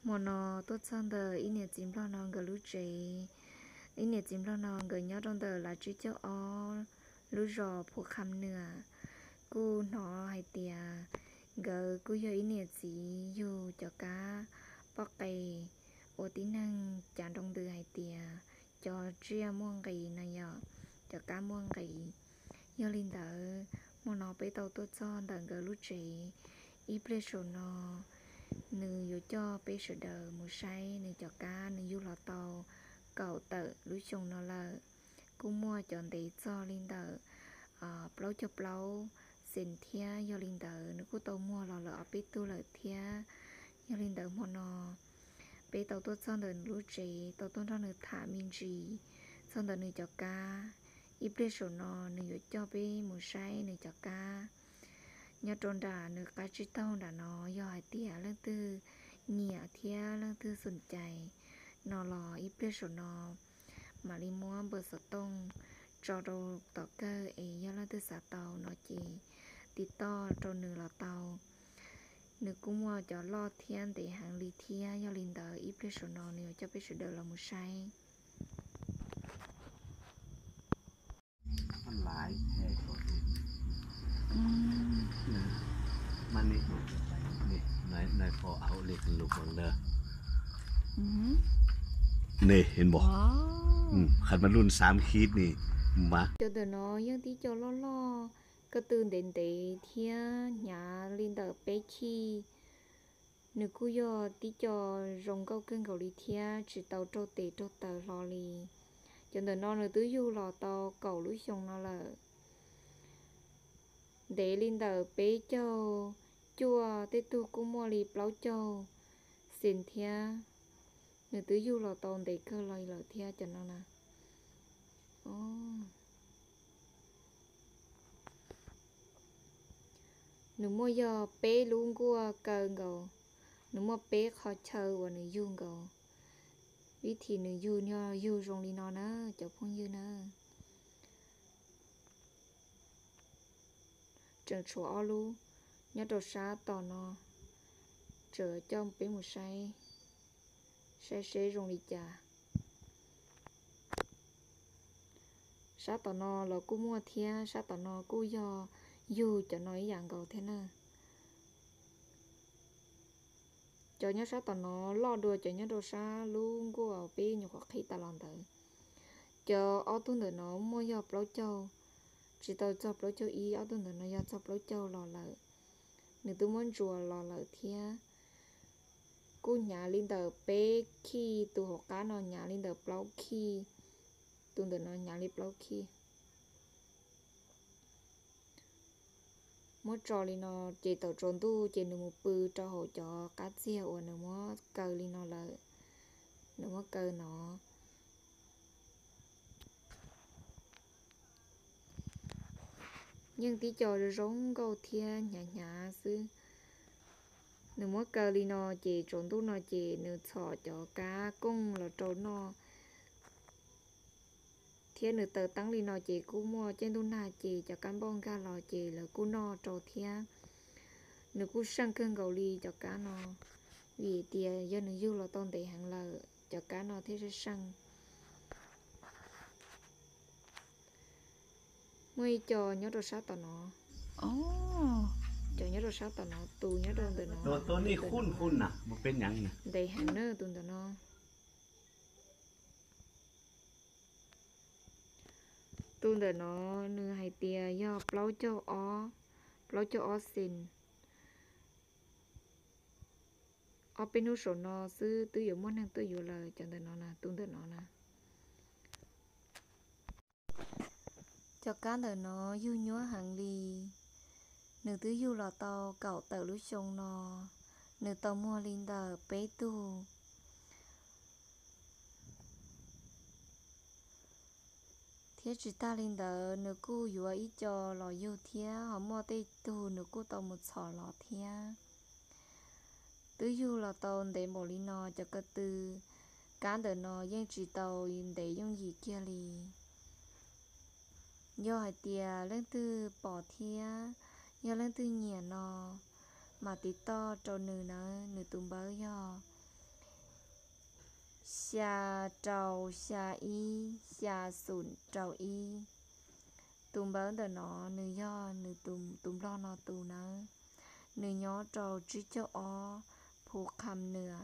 Hmo no tuaj txog ntawm ib niam txiv nplog no nkawd lub tsev. Ib niam txiv nplog no nkawd nyob rau ntawm Lav Tsib Caug Ob lub zos Phu Kham Nuam. Kuj hnov hais tias nkawd kuj yog ib niam txiv yug cov kab poj qe ua tib neeg cav nroo ntws hais tias cov tsiaj muaj nqis no yom, cov kab muaj nqis. Yog li ntawd, hmo no peb tau tuaj txog ntawm nkawd lub tsev. Ib pliag saum no nws yuav coj peb sawv daws mus saib nws cov kab. Nws yug los tau kaum tawm lub xyoo no lawm. Kuj muaj cov ntev txog li ntawm plaub caug plaub xees thiab. Yog li ntawd nws kuj tau muag los lawm ob peb tug lawm thiab. Yog li ntawd hmo no peb tau tuaj txog ntawm nws lub tsev, tau tuaj nrog nws tham me ntsis txog ntawm nws cov kab. Ib pliag saum no nws yuav coj peb mus saib nws cov kab. Nyob rau nram nws qab tsib taug nram no, yog hais tias leej twg nyiam thiab leej twg xom cai no los ib pliag saum no mam li muab npawb xov tooj tso rau tom kawg es yog leej twg xav tau no ces tiv toj rau nws los tau. Nws kuj muaj cov loj thiab ntev heev li thiab. Yog li ntawd ib pliag saum no nws yuav coj peb sawv daws los mus saib. Nej, hnov, qhov mas luj xav khib ni, mas cov ntawm no yeej tib co loj loj, ko tw ntev ntev thiab hnyav li ntawm peb khij. Nws kuj yog tib co zoo nkauj kawg nkaus li thiab tsis tau raug tes raug taw hlo li. Cov ntawm no nws twb yug los tau kaum lub xyoo no lawm. Ntev li ntawm peb caug cuaj, tej tug kuj muaj li plaub caug xees thiab. Nws twb yug los tau ntev kawg li lawm thiab cov no na. Nws muaj yog peb lub nkuaj kaw nkaus, nws muaj peb qhov chaw uas nws yug nkaus. Vib thim nws yug yog yug zoo li no na cov phooj ywg na. Tseem tshuav ob lub nyob rau sab tom no, tseem coj peb mus saib, saib seb zoo li cas. Sab tom no los kuj muaj thiab, sab tom no kuj yog yug cov no ib yam nkaus thiab na. Cov nyob sab tom no loj dua cov nyob rau sab lub nkuaj peb nyuam qhuav qhib tas los ntawd. Cov ob tug ntawm no muaj yog plaub caug, tsis tau txog plaub caug ib, ob tug ntawm no yog txog plaub caug los lawm. Nws twb muab ntsuas los lawm thiab. Kuj hnyav li ntawm peb khij, tus hauv qab no hnyav li ntawm plaub khij, tus ntawm no hnyav li plaub khij. Muab tso li no ces thaum tsaus ntuj ces nws mus pw rau hauv cov qab txiag uas nws muab kaw li no lawm, nws muab kaw no. Yeej tib co zoo nkauj thiab hnyav hnyav xwb. Nws muab kaw li no ces tsaus ntuj no ces nws txhom cov kab kooj los rau noj. Thiab nws taws teeb li no ces kuj muaj caij ntuj nag ces cov kab npauj nkag los ces lawv kuj noj rau thiab. Nws kuj seej kawg nkaus li cov kab no, vim tias yog nws yug los tau ntev heev lawm cov kab no thiaj seej seej. Muaj ib co nyob rau sab tom no, cov nyob rau sab tom no, tus nyob rau ntawm no, ntev heev na tus ntawm no. Tus ntawm no nws hais tias yog plaub caug ob, plaub caug ob xees. Ob peb hnub saum no xwb twb yuav muaj neeg tuaj yuav lawm cov ntawm no na, tus ntawm no na. Cov kab ntawm no yug nyuaj heev li. Nws twb yug los tau kaum tawm lub xyoo no, nws tau muag li ntawm peb tug. Thiab tsis tag li ntawd nws kuj yuav ib co los yug thiab, ho muaj tej tug nws kuj tau mus txhom los thiab. Twb yug los tau ntev npaum li no, cov ko tw kab ntawm no yeej tsis tau ntev yooj yim kiag li. Yog hais tias leej twg pom thiab yog leej twg nyiam no, mas tiv toj rau nws nawb, nws tus npawb yog xya rau xya ib, xya xoom rau ib. Tus npawb ntawm no nws yog nws tus, tus nplog no tus nawb. Nws nyob rau tsib caug ob Phu Kham Nwa,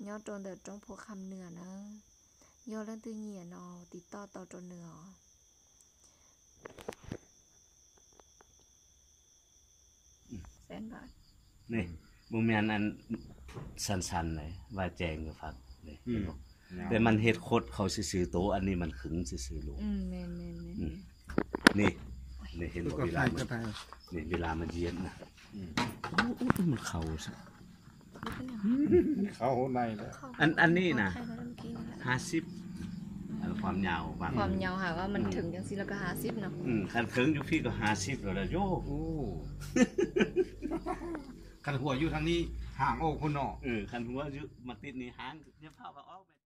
nyob rau ntawm roob Phu Kham Nwa nawb. Yog leej twg nyiam no tiv toj tau rau nws os. Mus mias ăn xanh xanh này, vai chè người Phật này. Tes mas hej khuv khau xwb xwb, tus ăn ni mas khwv xwb xwb lus. Ni, ni hej npau vi la, ni vi la mas jiam na. Mas khau xwb. Ăn ni na, ha xib. Khom nyau haisว่ามันถึงจังซี่แล้วก็ห้าสิบเนาะ Khas khwv yus phij ko ha xib lawm yog. Khas huam yus thav ni haam ua khu no. Khas huam yus mas tim ni haam nyiaj phauj